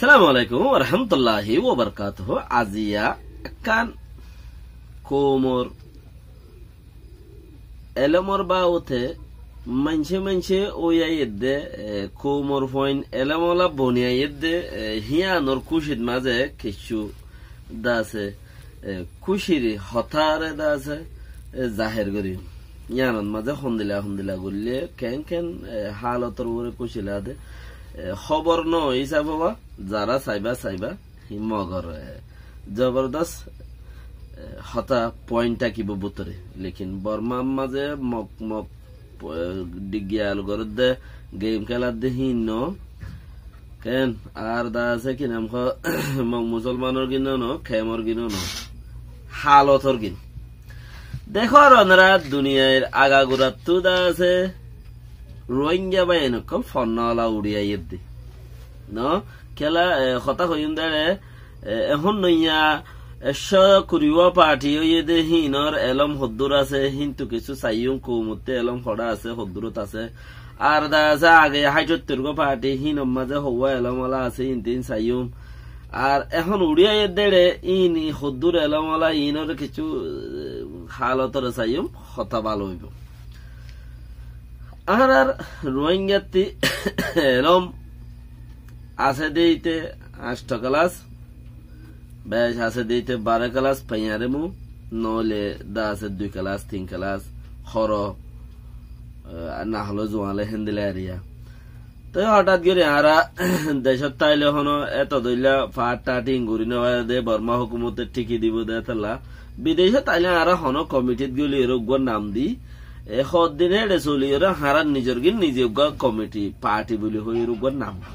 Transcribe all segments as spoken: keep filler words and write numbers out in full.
Assalamu alaikum warahmatulláhi wabarakátuhu. Aziya ekkán koumor elómor baabute maincé maincé ói aiyédde, e, koumor fuain elóm ola boni aiyédde, e, híanor kúcit mazé kessú de asé, e, kúcir hotáre de asé, e, zahér gorí. Yíanor mazé hondila hondila goillé, keén keén, e, hálotor uore kúci lade, e, hóbor no hísafe ba, zará saiba saiba, hí Mogor, e, zobordos, e, hotá point tákibo bútore. Lekin Bormar mazé Mog, Mog, e, digiyal gorédde, game kéladde híin no. Keén, ar de asé ki nam hoó, Mog musolmanor gín no, kemor gín no. Hálotor gín. Dekó ar onora duniyair agagurattú de asé, Rohingya báiyain ókkol fonná ola uçí aiyédde. No? Kiyólla, e, hotá hoiyúm de, e, ehón noiya ekcó kuri wá party óiye de híinor elóm hoddúr asé, híntu kessú saiyúm koumottú elóm hoçé asé, hoddúrot asé. Ar de asé age háit ottór gó party, híinor mazé houwá elóm ola asé, híntu híin saiyúm. Ar ehón uçí aiyédde, híin hoddúr elóm ola, híinor kessú, e, hálotor saiyúm, hotá bála óibo. Añárar Rohingyatti elóm asé de íte añctho kelas, bec asé de íte baró kelas faiyaré mu, noóile de asé dui kelas, tin kelas, horo, e, na hoilé zuañle héndilla eriya. Toi hotát gorí añára decót táile honó eto dóilla faát taát iín gorí no fare de, Borma hókumote thíki dibo de étalla. Bidecót táile añára honó komitit góli ere uggúa nam di, e hoddin éçe soli ere añára nizor gín nize uggúa komiti, party buli hoi ere uggúa nam di.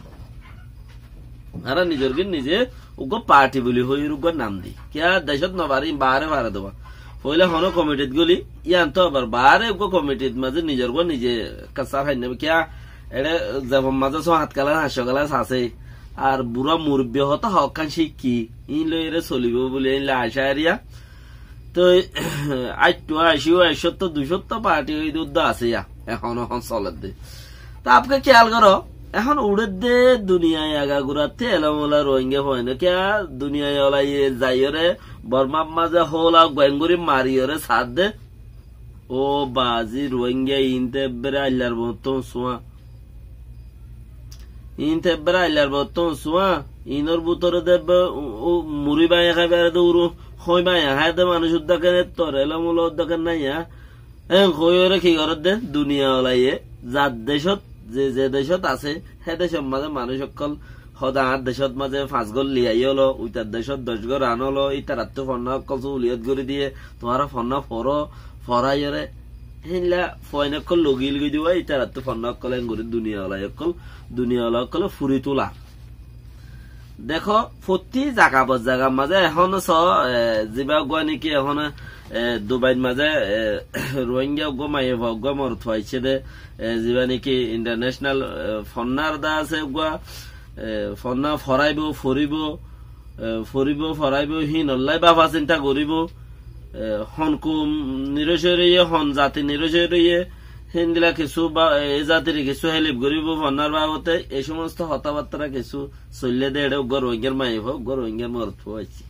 Añára nizor gín nize uggúa party buli hoi ere uggúa nam di. Kiyá decót no fare, baáre fare de ba. Foila honó komitit góli, yían to abar baáre uggúa komitit mazé nizor uggúa nize kessá fainna. Kiyá Eçé zebon mazé só hát kelas, añctho kelas asé. Ar burá murubbi hotá hoókkan cíkki, iín loi ere solibo buli iín loi acá eriya. Toi aittu aicíu, ekcótto, duicótto party ói de uddá asé ya. Ehón ehón soledde. Tói apke kiyal goró, ehón uçedde duniyai agagurattú elóm ola Rohingya fuain. Kiyá duniyai olaye zaiyóre, Bormar mazé hóla guain gorí mariyóre saádde. Ó bazi Rohingya, iín te ebbere aillar bottón suá. Iín te ebbere aillar bottón suá. Iínor bútore de ebbe u-, u-, muri baiya hái fare de uru, hoi baiya hái de manúic uddaken ettor, elóm ula uddaken naiya. En hoiyóre ki gorédde? Duniya olaye, zar decót, ze ze decót asé, hé decór mazé manúic ókkol Hóde añár decót mazé fañs gór liyaiyé ólo, uitar decót doc gór ané ólo, ítarattú fonná ókkol súhuliyót gorí diyé, tuáñra fonná foró, foráiyore, héinla fuain ókkol logil goi diba, ítarattú fonná ókkol en gorí duniya olai ókkol, duniya olai ókkole furi tula. Dekó, fottí zaga bot zagar mazé ehón só, e, ziba uggúa niki ehón, e, Dubair mazé, e, Rohingya uggúa maiyafua uggúa morotfua aiccé dé, e, ziba niki international, e, fonnar dá asé uggúa, e, fonná foráibo, foribó, e, foribó, foráibo, híinollá báfa sinta goríbo, e, hon koum nirócoi roiyé, hon zati nirócoi roiyé, héndila kessú ba, e, e zatiré kessú hélip goríbo, fonnar babote, e somosto hotábattára kessú soillé dé eçé uggúa Rohingyar maiyafua, uggúa Rohingyar morotfua aiccé.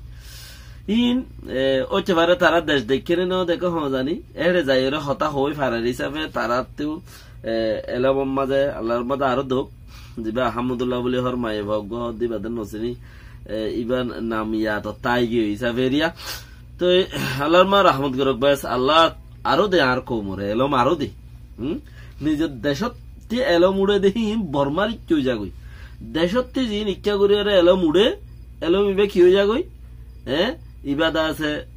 Iín, e, óite fare tará dec deikké né no deikké hon zani, eçé zaiyóre hotá hoói farer hísafe taráttu, e, elómor mazé, Allar mazé aró douk, ziba Ahámudullah buli hoór maiyafua uggúa hoódde ibá dé no siní, e, ibár nam yadot táigiyoi hísafe eriya. Toi Allar mazé rahmot gorouk bes, Allah aró de añár koumoré, elóm aró de. Hum? Nizor decótti elóm uçé de híin Bormar ikká ói zagói. Decótti ziín ikká goríyore elóm uçé, elóm ibá ki ói zagói? Eé? Ibá de asé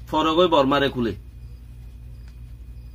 forogói Bormare kúle.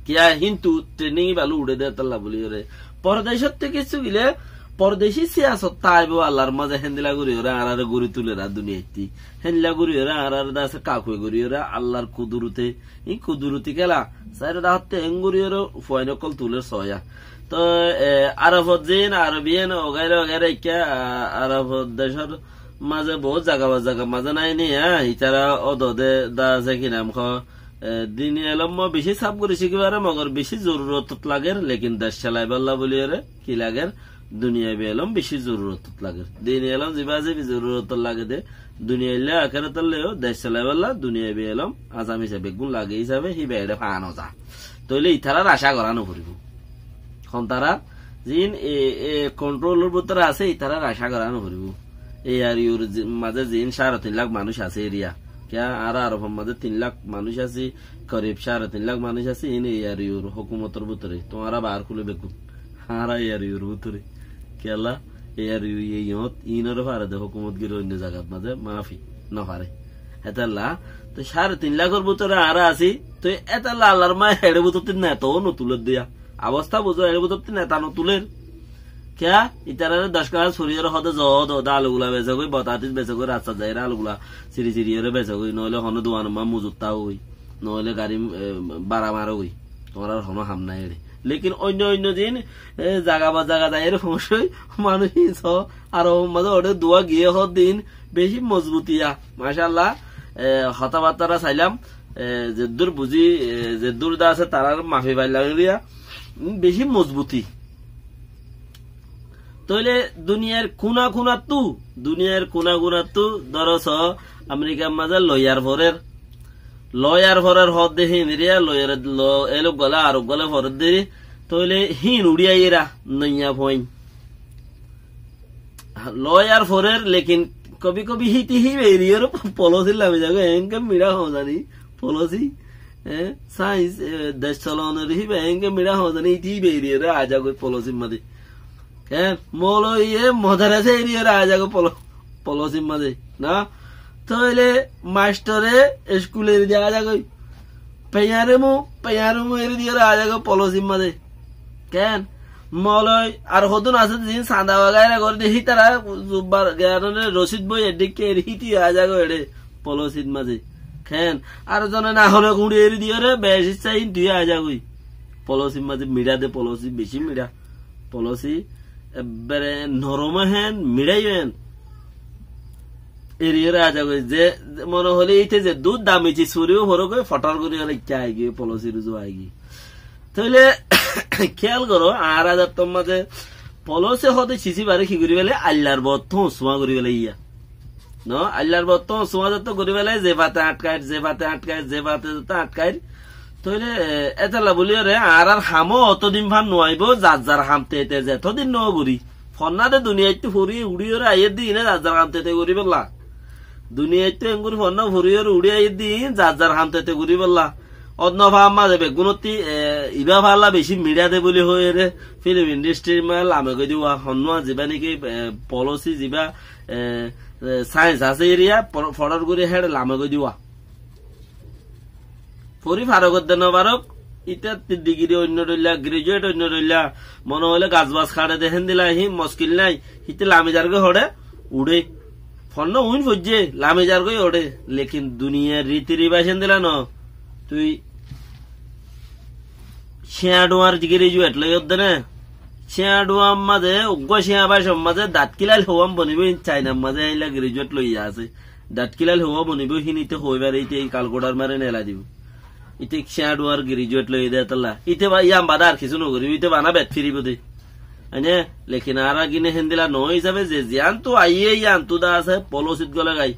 Kiyá híntu training ibá loi uçé de étalla buliyóre. Pordecótti kessú gilé, pordecí siyasot táibo Allar mazé héndila goríyore añáráre gorí tuler ar duniyaittí. Héndila goríyore añáráre de asé kakue goríyore Allar kuduruté Í kuduruti kéla, sairó dháhotte enguriyóre fuain ókkol tulér soóya. Toi, e, Arafot ziín, Arobiyen, ogaira ogaira ikká, a, Arafot decór mazé boóut zaga ba zaga mazé nái ni, há, ítara ódode dá asé ki nam hoó, e, dini elóm bicí sáf gorí cíki faré, mogor bicí zorurotot lager, lekin dec celaibálla buliyóre ki lager, Duniyaibi elóm beci zorurotot lager. Dini elóm ziba zibi zorurotot lage de, duniyailla akératólla yó dec solaibolla duniyaibi elóm azam hísabe, beggún lage hísabe, híba eçé faa no za. Tóile ítarar acá gorá no foribó. Hon tará ziín e, e kontrolor bútore asé, ítarar acá gorá no foribó. ARUr zi-, mazé ziín cáre tin lak manúic asé eriya. Kiyá, añára Arofor mazé tin lak manúic así, korib cáre tin lak manúic así, iín ARUr hókumotor bútore. Tuáñra baár kúle beggún. Añára ARUr bútore. Kiyólla, ARU ye iín, iínoré fare de hókumot giri oinno zagat mazé, mafi, no fare. Hétolla, toi cáre tin lakor bútore añára así, toi hétolla Allar maáye eçé bútottí neta ó no tuler diya. Abosta buzó, eçé bútottí neta no tuler. Kiyá? Ítararé doc kás foriyóre hoó de, "Zo, do, de alugula besó goi, botatis besó goi, rastat zaiyóre alugula siri siriyóre besó goi, noóile honó duanor mazé muzur táo goi, noóile gari, e, bára maro goi, tuáñrar honó ham nái eçé." Lekin oinno oinno din, e, zaga ba zaga zaiyóre foóñsoi, manúic hín soó, Arofor mazé oçé dua giyé hoó din, beci mozbutiya. Macállah, e, hotábattára sailam, e, zeddúr buzí, e, zeddúr de asé tarár mafi faillam eriya, mm, beci mozbuti. Tóile duniyair kuna kunattú, duniyair kuna kunattú, dóro soó, Amerikar mazé loiyar forer. Loiyar forer hoódde híin eriya, loiyar lo-, eluk gole, aruk gole forer deri. Tóile híin uçí aiyéra, noiya fuain. Loiyar forer, lekin kobi kobi híti híba eriyóre polosir lami zagói, enke miçá hoó zani, polosi, e, sains, e, dec solonor híba, enke miçá hoó zani, híti híba eriyóre aá zagói polosir mazé. Ken, mouloviye modarasa eriyóre aá zagói polo-, polosir mazé, na? Tóile mastore iskul eri di aá zagói. Peñarumu, peñarumu eri diyóre aá zagói polosir mazé. Ken? Moloi ar hodún asé de ziín sanda wagaira goré de hítara zubbar geyanore rosid boi eddíkke eri híti aá zagói eçé polosir mazé. Ken? Ar zone na hone kuñçi eri diyóre bec issá hín tui aá zagói. Polosir mazé miçá de polosi, beci miçá. Polosi ebbere norom hen, miçá yo hen. Eriyóre aá zagói, ze, ze mone hoilé íte ze dud dami ciz foribo forok ói fothor gorí óre ikká aigiyói, polosir uzu aigiyói. Tóile kiyál goró, añára zattór mazé polosi hoóde ciz íbaré ki gorí félaiye, Allar bottú usúa gorí félaiye. No, Allar bottú usúa zattór gorí félaiye, ze fate añtkair, ze fate añtkair, ze fate zattór añtkair. Tóile, e, étalla bóli óre, añárar ham ó otó din fán no aibó, zar zar ham te te zetó din no gorí. Fonná de duniyaittú fori uçí óre aiyér de iíne zar zar ham te te gorí bolla. Duniyaittú engorí fonná fori óre uçí aiyér de iín zar zar ham te te gorí bolla. Ót no faa mazé beggúnottí, e, ibá falla beci miçá de bóli hoiyóre, film industryr mazé lame goi diwa, honnúa zibá niki, e, polosi zibá, e, e, sains asé eriya, por-, fothor gorí héçe lame goi diwa. Fori farok ódde no farok, íte digiri oinno dhoilla, graduate oinno dhoilla, mone hoilé gas bas haçe de héndilla hí moskil nái, híte lami zargói hoçé, uçé. Fonná uin foijjé, lami zargói uçé. Lekin duniyair riti ribac héndilla no. Tui cíañ dhuañr graduate loi ódde né, cíañ dhuañr mazé, uggúa cíañ bacor mazé, datkílail houwam bonibó, in Chainar mazé héilla graduate loiya asé. Datkílail houwa bonibó, hín íte hoói fare, íte ei kalkuthar mari nela dibó. Íte cíañ dhuañr graduate loi de étalla. Íte ba, yían bade ar kissú nogoríbo, íte bana bet firibó de. Aine, lekin añára gine héndilla noó hísabe, ze ziyántu aiyé, yíantu de asé, polosit gole gai.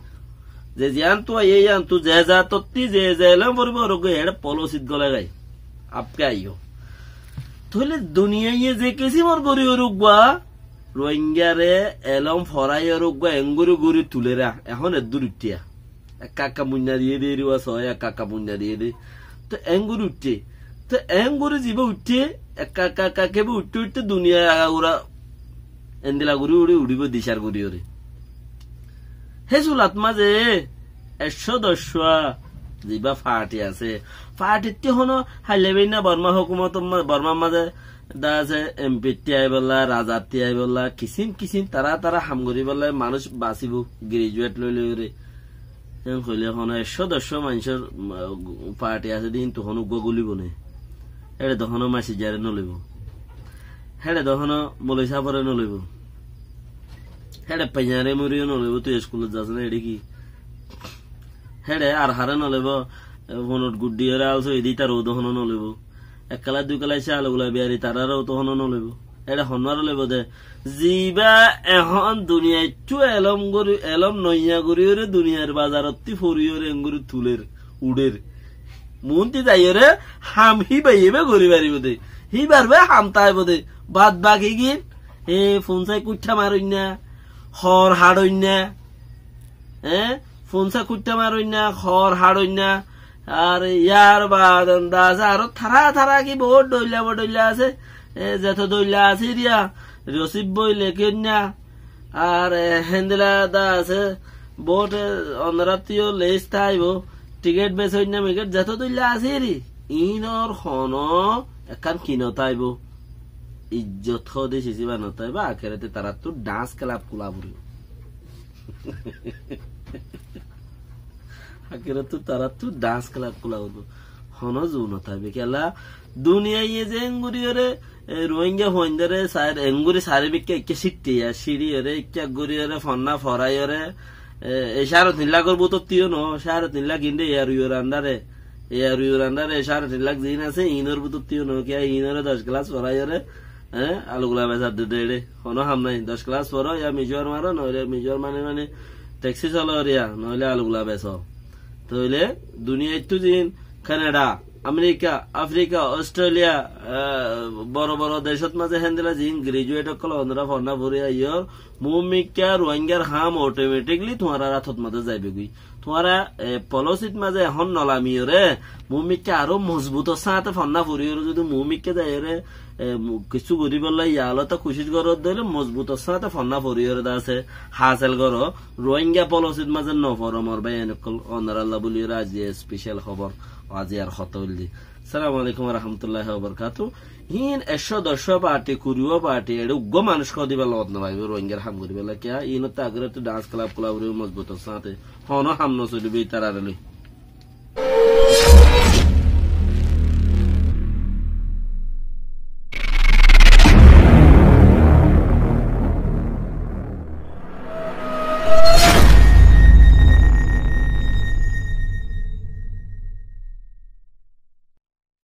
Ze ziyántu aiyé, yíantu ze zatottí, ze ze elóm foribó, orok goi, eçé polosit gole gai. Apke aiyó. Tóile duniyaiye ze kisimor gorí orok gua, Rohingyare elóm foráiyoré uggúa engorí gorí tulera, ehón eddúr uiththé. Ekka ekka muinna diyé dé, eriwa soó, ekka ekka muinna diyé dé. Toi engorí uiththé. Toi engorí zibá uiththé, ekka ekka ekka ekka ibá uiththé uiththé duniyai agagura endilla gorí uçí uçíbou dicár goríyoré. Hé sulat mazé ekcó doccúa zibá fathi asé, fathittí honó háilla beinna Borma hókumotor ma-, Bormar mazé dá asé, empittí aibólla, razattí aibólla, kisím kisím tará tará ham goríbolla manúic basíbou, graduate loi loiyóre. Héen hoilé honó ekcó doccúa maincór, mm, fathi asé dé, híntu honó uggúa gúlibou né. Héçe de honó maisijjaré noloibóu. Héçe de honó moloi sáfore noloibóu. Héçe peñare muriyó noloibóu, tui eskulot zas né, eçé ki? Héçe ar haré noloibóu, e, fonot guddiyóre alsoi de ítaré uto honó noloibóu. Ek kela dui kela cálugula biyari tararé uto honó noloibóu. Eçe honnúare loibo de. Ziba ehón duniyaittú elóm gorí, elóm noiya goríyoré duniyar bazarottí foriyóre engori tulér, uçér. Muúnti zaiyóre ham híba ibá gorí faribó de. Híbar bá ham táibo de. Bad bakigín, e, fonsái kuiththá maroinná, hoor haçoinná, e, fonsái kuiththá maroinná, hoor haçoinná, ar yar baade de asé aró tará tará ki bout dhoilla bodhoilla asé, e, zeto dhoilla asé eriya, rosib boi lekoinná, ar, e, héndilla de asé, bout, e, onorattú yó list táibo, tikét besoinná mikét, zeto dhoilla asé eri, iínor honó ekkán ki notáibo, ijjot hoóde siz ibá notáibo, akérote tarattú dhans kelab kula foribó. Akérottú tarattú dhans kelab kula foribó. Honó zu notáibo. Kiyólla duniyaiye ze engoríyoré, e, Ruáinga fuaindóre sair, engorí sairé mikká ikká cíththaiya, cíçiyoré, ikká goríyoré, fonná foráiyoré, e, e cáre tin lakór bútottú yó no, cáre tin lak iínde e ar iur andháre, e ar iur andháre, e cáre tin lak ziín asé, iínor bútottú yó no, kiyá iínoré doc kelás foráiyoré, e, alugula besar de de eçé. Honó ham nái, doc kelás foró, yá micuar maró, noóile micuar mani mani theksí soló eriya, noóile alugula besó. Tóile duniyaittú ziín Kanada, Amerika, Afrika, Ostréliya, e, boro boro decót mazé héndilla ziín graduate ókkol onorá fonná fori aiyór, muúmikká Ruáingar ham automatically tuáñrar átot mazé zaibogói. Tuáñra, e, policyt mazé ehón nolamiyoré, muúmikká aró mozbutor sáñte fonná foriyoré, zodi muúmikká zaiyoré, e, mu-, kissú goríbolla yalóta kucíc goródde óile mozbutor sáñte fonná foriyoré de asé, hásel goró, Ruáinga policyt mazé noforó mor báiyain ókkol, onorálla bóliyoré aijja special hóbor, aijjar hotá óilde. Assalamu alaikum wa rahmatullahi wa barakatuhu. Híin ekcó doccúa party, kuriyúa party, eçé uggúa manúic hoóde ibá lot nofaibó, Ruáingar ham goríbolla kiyá, iínottú akérottú dhans kelab kula foribó mozbutor sáñte, honó ham nosolibo ítararé loi.